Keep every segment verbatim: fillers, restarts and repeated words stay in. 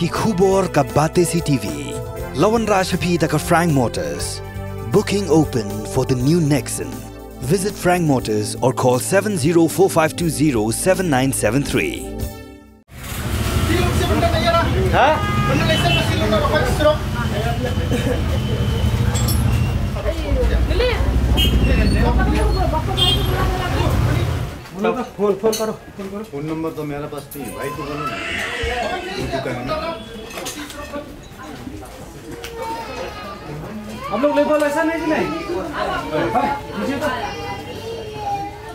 Ki khubor ka Batesi T V. La wanrah sha phi da ka Frank Motors. Booking open for the new Nexon. Visit Frank Motors or call seven zero four five two zero seven nine seven three. फोन फोन करो। फोन नंबर तो मेरे पास नहीं है, भाई को बोलो ना। वो दुकान है। आप लोग लेबर लाइसेंस है कि नहीं? हाँ, दीजिए तो।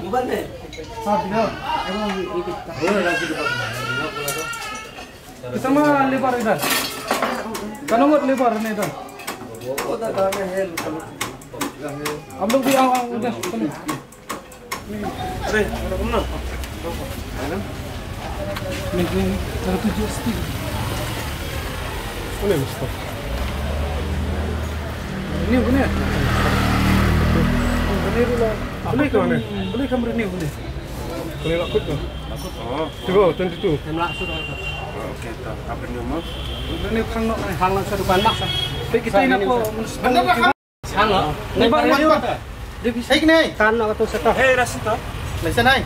मोबाइल में। हाँ, दिखाओ। Kita mah lebar idan. Kanungot lebar ni idan. Abang bi ang ang udah. Ni, ni, ni, satu je stick. Boleh, Ustaz. Ni, ni. Ni dulu. Boleh ke mana? Boleh ke mana ni, boleh? Boleh lakut ke? Lakut. Oh. Tiga, twenty-two. Yang lakut. Okey, tak. Apa ni, Mas? Ini khang nok, khang nok satu ban mak. Tapi kita ini apa? Khang nok. Ni ban mak. Hei, kene. Khang nok tu satu. Hei, rasa tu. License hai.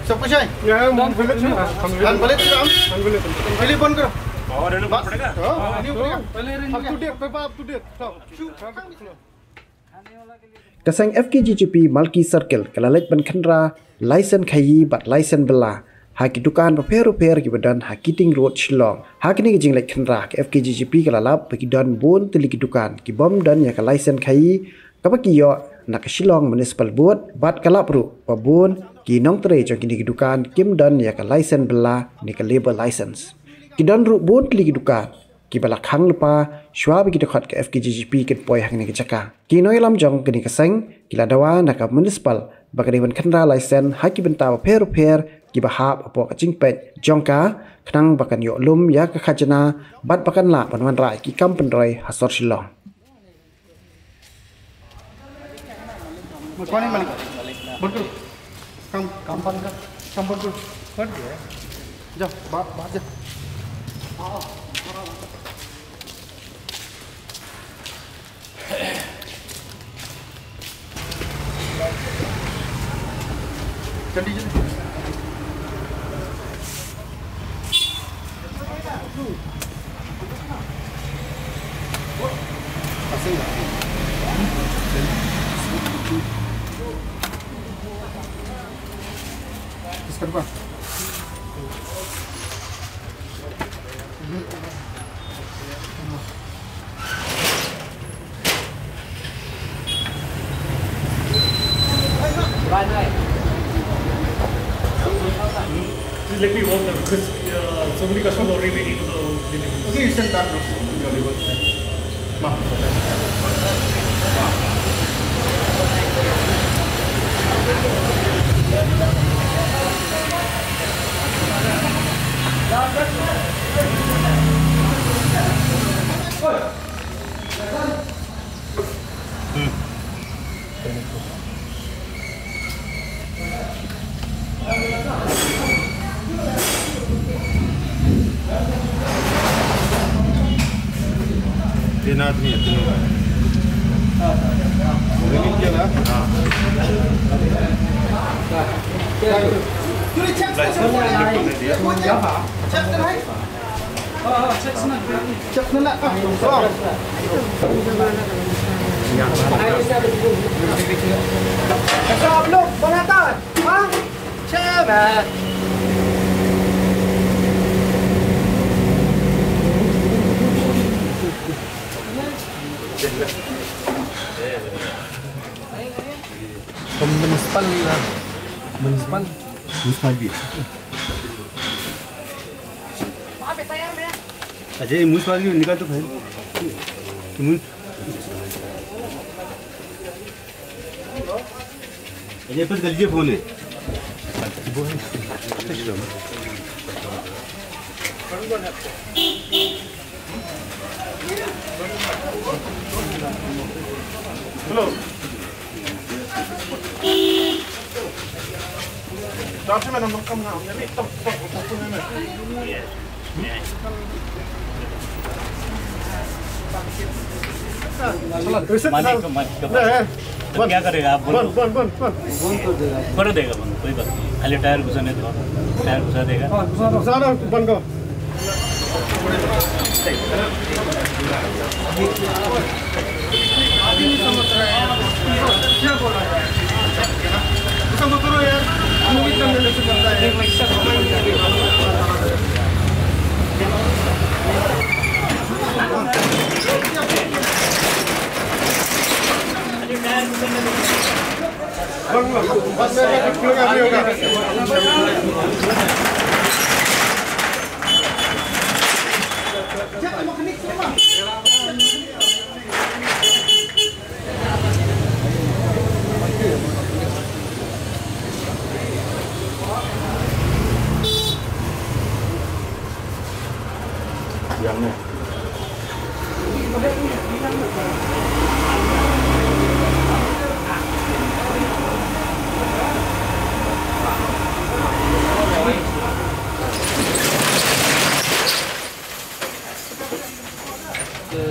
Sab kuch hai. Ya, हम बोले थे ना, हम बोले थे। हम बोले थे। पहले बंद करो। और ये लोग पड़ेगा? हाँ, नहीं पड़ेगा। पहले रिंग up to date, paper up to date। Stop। Ka seng F K G G P Malki Circle ka la leit ban khynra laisen khaïi bad laisen bylla ha ki dukan bapher bapher kiba don ha Keating Road, Shillong. Ha kane ka jingleit khynra ka F K G G P ka la lap ba ki don bun tylli ki dukan ki bym don ïa ka laisen khaïi kaba ki ïoh na ka Shillong Municipal Board, bad ka lap ruh ba bun ki nongtrei jong kine ki dukan kim don ïa ka laisen bylla ne ka labour license. Ki don ruh bun tylli ki dukan kiba la khang lypa shuwa ba ki dkhot ka F K G G P kin poi ha kane ka jaka. Ki nongïalam jong kane ka seng ki la dawa na ka municipal ba ka dei ban khynra laisen ha ki bynta bapher bapher kiba hap hapoh ka jingpeit jong ka, khnang ba kan ïoh lum ïa ka khajna bad ba kan lah ban wanrah ïa ki kam pynroi ha sor Shillong. कौन है मालिक? बंद करो। काम, काम बंद कर। काम बंद करो। कर दिया है। जा, बा-, बाहर जा। चल दीजिए। Please let me walk now because, uh, so many customers are already waiting for the delivery. Okay, you send that now. तीन आदमी है, तीनों का। हाँ। Municipal, municipal. Municipal भी। अच्छा, ये मुझ वाली निकाल तो भाई। मुझ-, अच्छा, ये पर कर लीजिए फोन है। हेलो। Dam sha me, nang kam na. Ni tok tok tok tok ni me. मालिक, मालिक, तो क्या करेगा आप बोलो? बंद, बंद, बंद, बंद। कर देगा बंद, कोई बात नहीं। खाली टायर घुसाने दो, टायर घुसा देगा। हाँ, घुसा दो। घुसा दो, बंद करो।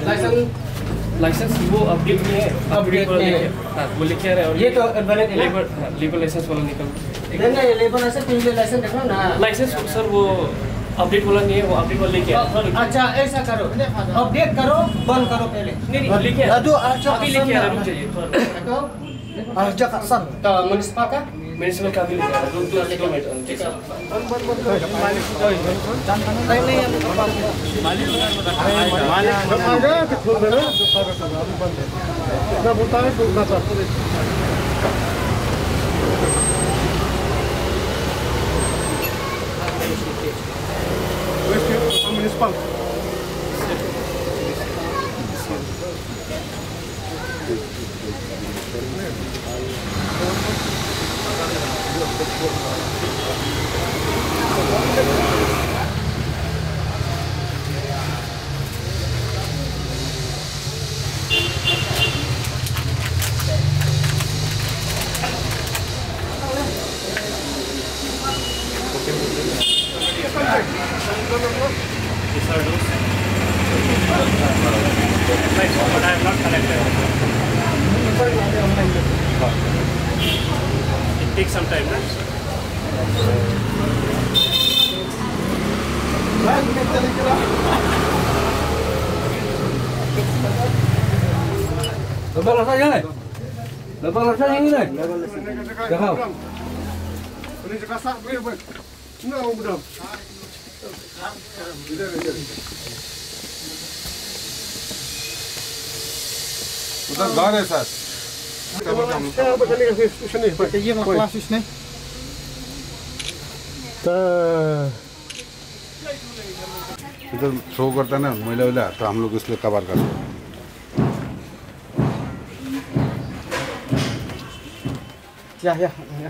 लाइसेंस, लाइसेंस वो अपडेट नहीं है। अपडेट नहीं है। हाँ, वो लिखे आ रहा है। और ये तो इनवैलिड है ना? लेबर, हाँ, लेबर लाइसेंस वाला निकल। नहीं, नहीं, लेबर लाइसेंस, पीले लाइसेंस देखो ना। लाइसेंस सर वो अपडेट वाला नहीं है, वो अपडेट वाला लेके आया। अच्छा, ऐसा करो, अपडेट करो, बंद करो पहले। नहीं, नहीं, लेके आया। अदु, अच्छा, अभी लेके आया, रुक जाइए, थोड़ा रुक। तो, अच्छा, सर। तो म्युनिसिपल का? म्युनिसिपल का भी लेके आया, दो, दो, दो मिनट, जी सर। These are those. But I have not collected. It takes some time, right? Lepas rasa jangan. Lepas rasa jangan. Jangan. उधर घर है सर। ये वाला क्लास इसने। तो इधर थ्रो करता है ना मैला वैला, तो हम लोग इसलिए कवर करते हैं। या, या, या।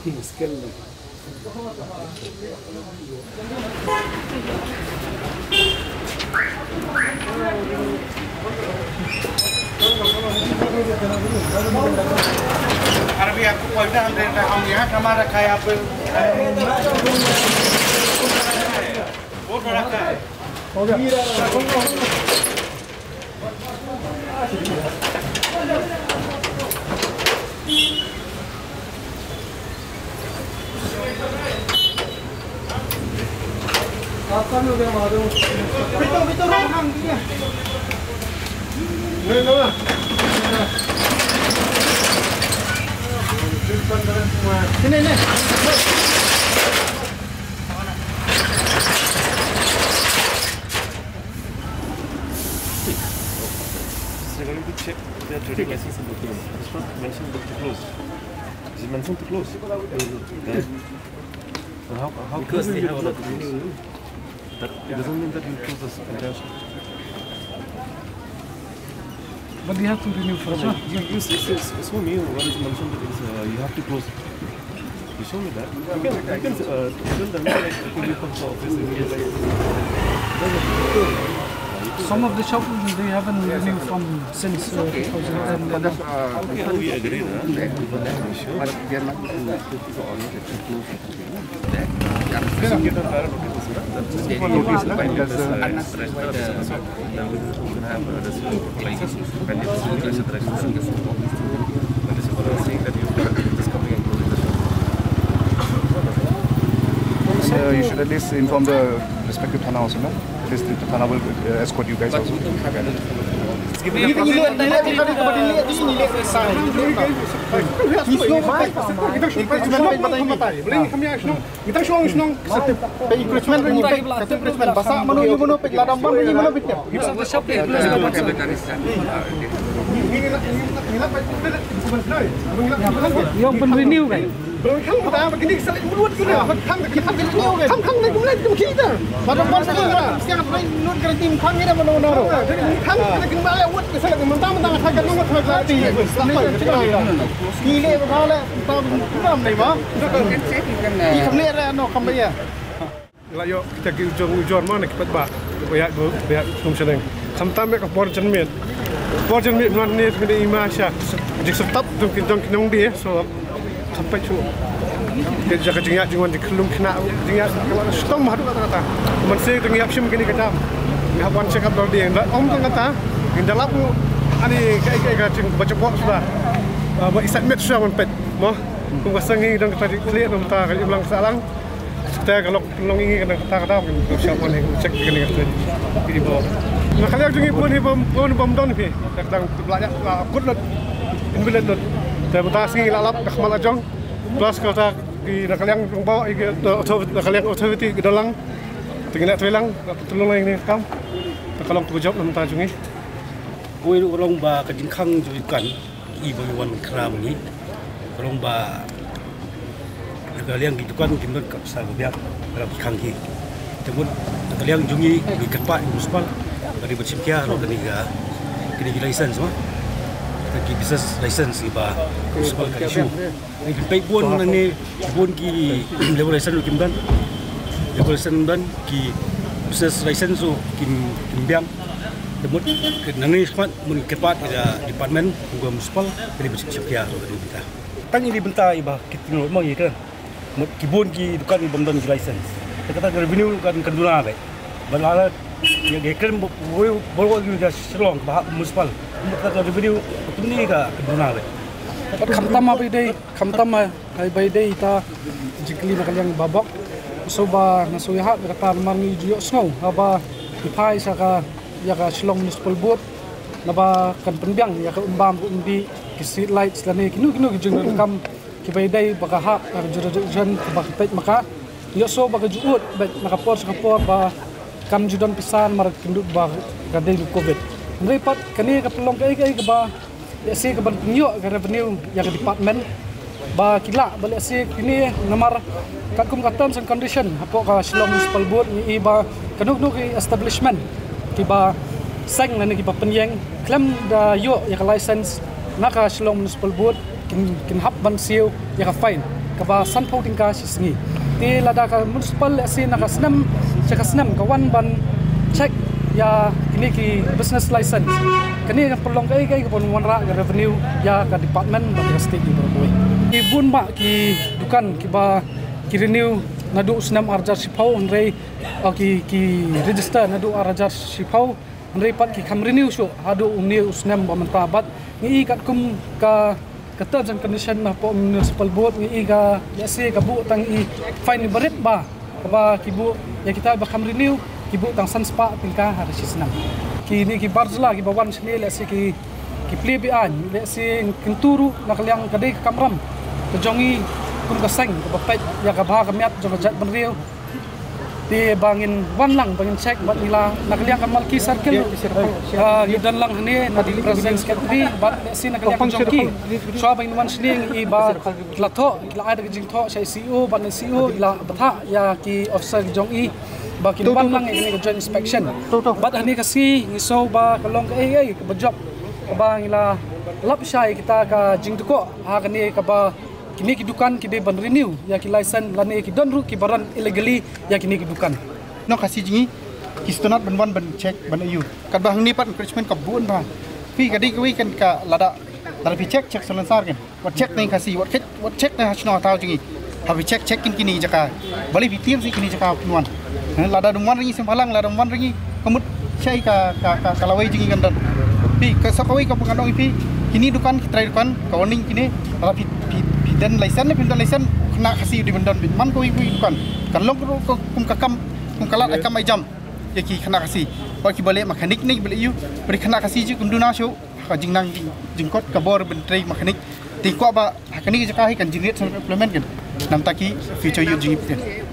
मुश्किल है। अरे भैया, आपको पॉइंट हम दे रहे हैं, हम यहाँ कमा रखा है, आप वो रखा है। हो गया। आपका भी हो गया महादेव। नहीं, नहीं, नहीं। नहीं, नहीं। They're going to check their trading license and locate. It's not mentioned to close. Is it mentioned to close? Yeah. So how, how can we withdraw the close? That, it doesn't mean that you close this entire shop. But they have to renew first, huh? You, you, it's, it's, it's for me, what is mentioned is, uh, you have to close. You show me that. You can, you can, uh, tell them, like, okay, you come to office and you, like, some of the shop, they haven't renewed from since, uh, two thousand ten. But that's, uh, okay, we agree, huh? But they're not, uh, close. Uh, you should at least inform the respective thana also, no? At least the thana will, uh, escort you guys also. Kita shuwa shnong. Satu encroachment ring pek, satu encroachment. Basa mano yu mano pek, ladam ban yu mano pek. Yung pun renew kan. Kham kham da kini sa lek mulut kini. Kham kham da kini sa lek mulut kini. Ladam ban sa kini. Siang ring nud kini tim kham kini mano mano. Kham kini kini balik wut kini sa lek mentang mentang sa kini ngut sa lek. Kile ba le. Ngi la ïoh kita ki ujor ujor ma na ki paidbah. Ba ïa, ba ïa kum shaneng. Khamtam ïa ka por janmiet. Por janmiet man ne kene i ma sha. Jingstad jong ki jong ki nongdie so. Khamtam shu. Ki jaka jingïa jingwan jingkhlung khynnah jingïa. Stom haduh kata kata. Man se jingïa shim kini ka jam. Ngi hap wan check up dor die. Ym kata. Ngi da lap ani ka ka jing ba jabok suda. Ba isat met suda man pet. Mo. Kum ka seng ngi dang ka tarik kli nang ta ka imlang salang. Te ka lok long ngi ka dang kata kata kan ka shop ne check ka ne ka. Ki di bo. Na ka liang jong ngi bun hi bom bun bom don phi. Ka dang bla ïa la kut lut. Invalid lut. Te mynta sngi la lap ka khmat la jong. Plus ka ta ki na ka liang jong bo i ka authority na ka liang authority ki dolang. Te ngi na trelang ka tulung lai ni kam. Te ka long tu job na mynta jong ngi. Kawei ruh ka long ba ka jingkhang jong i dukan i ba i wan khra ma ngi. Ka long ba na ka liang ki dukan ki mut ka pisa ka biang ka ki khang ki. Te mut na ka liang jong i ki kyrpad i municipal ka dei ban shim khia ruh kane ka kane ki license ma. Ka ki business license i ba municipal ka issue. Ki peit bun nangne bun ki level license ruh kim don. Level license don ki business license ruh kim kim biang. Te mut nangne smat mun ki pat ïa department kum ka municipal ka dei ban shim khia ruh ka dei bynta. Tang ïa dei bynta i ba ki tynroi ma ngi ka. Mut ki bun ki dukan ki bym don ki license. Te kata ka revenue kan kan duna be. Ba la la ïa ka kren bo bo bo ki ka Shillong ba ha municipal. Mut kata ka revenue ka tynni ka kan duna be. Khamtam ma ba i dei, khamtam ma ba i dei ita jingkylli na ka liang i babok. So ba nga shu ïahap ïa kata namar ngi ju ïohsngew haba i phai sha ka ïa ka Shillong Municipal Board naba kan pynbiang ïa ka umbam ka umdih ki street lights lane kino kino ki jingdonkam kiba i dei ba ka hap ha ka jurisdiction kaba ka peit ma ka. Ïohsngew ba ka ju ud bad na ka por sha ka por ba kam ju don pisa namar ka kyndut ba ka dei ka covid. Hynrei pat kane ka pynlong kaei kaei kaba lehse ka ban pynïoh ka revenue ïa ka department ba ki lah ba lehse kine namar katkum ka terms and condition hapoh ka Shillong Municipal Board ngi i ba kano kano ki establishment kiba seng lane kiba pynïeng khlem da ïoh ïa ka license na ka Shillong Municipal Board kin kin hap ban siew ïa ka fine kaba sanphew tyngka shi sngi. Te lada ka municipal lehse na ka snem sha ka snem ka wan ban check ïa kine ki business license. Kane ka pynlong kaei kaei ka ban wanrah ka revenue ïa ka department bad ka state baroh kawei. Ki bun bah ki dukan kiba ki renew naduh u snem ar hajar shiphew hynrei, oh, ki ki register naduh ar hajar shiphew hynrei pat ki kham renew shuh haduh une u snem ba mynta bad ngi i katkum ka ka terms and condition na hapoh municipal board ngi i ka lehse ka buh tang i fine i barit ba kaba ki buh ïa kita ba kham renew ki buh tang san spah tyngka ha ka shi snem. Kine ki bar jylla kiba wan shane lehse ki ki plie beaiñ lehse kyntu ruh na ka liang ka dei ka kamram ka jong i kum ka seng kaba peit ïa ka bha ka miat jong ka jaitbynriew. Te ba ngin wan lang ba ngin check bad ngi la na ka liang ka Malki Circle ruh, ah, ngi don lang hangne na ki president secretary bad lehse na ka liang ka jong ki. Shuwa ba ngin wan shane ngi i ba ki la thoh ki la ai da ka jingthoh sha i C E O bad na C E O i la bthah ïa ki officer ki jong i ba kin wan lang ïa kane ka joint inspection. Bad hangne ka sngi ngi sngew ba ka long kaei kaei kaba jop. Kaba ngi la lap shai kita ka jingdukok ha kane kaba kine ki dukan ki dei ban renew ïa ki license lane ki don ruh kiba run illegally ïa kine ki dukan. Nong Khasi jong ngi ki sngewtynnat ban wan ban check ban aiu. Katba hangne pat encroachment ka bun bha. Phi ka dei kawei kan ka lada lada phi check, check salonsar kan. Wat check na Khasi, wat check, wat check na ha shnong ha thaw jong ngi. Haba check, check kin kine ki jaka. Balei phi tieng sha kine ki jaka phin wan. Lada dang wan ring sngewbha lang, lada wan ring ka mut shai ka ka ka lawei jong ngi kan don. Phi ka sa kawei kaba ngan ong ïa phi, kine dukan ki trai dukan ka warning kine. Lada phi phi don license ne phim don license, khynnah Khasi u dei ban don beit man kawei kawei dukan. Kan long ruh kum ka kam, kum ka lad ai kam ai jam ïa ki khynnah Khasi. Wat kiba leh mechanic ne kiba leh aiu, bad khynnah Khasi ju kim duna shuh. Ka jingnang jingkot ka bor ban trei mechanic. Te kwah ba ha kane ka jaka hi kan generate some employment kan. Namar ki future youth jong ngi.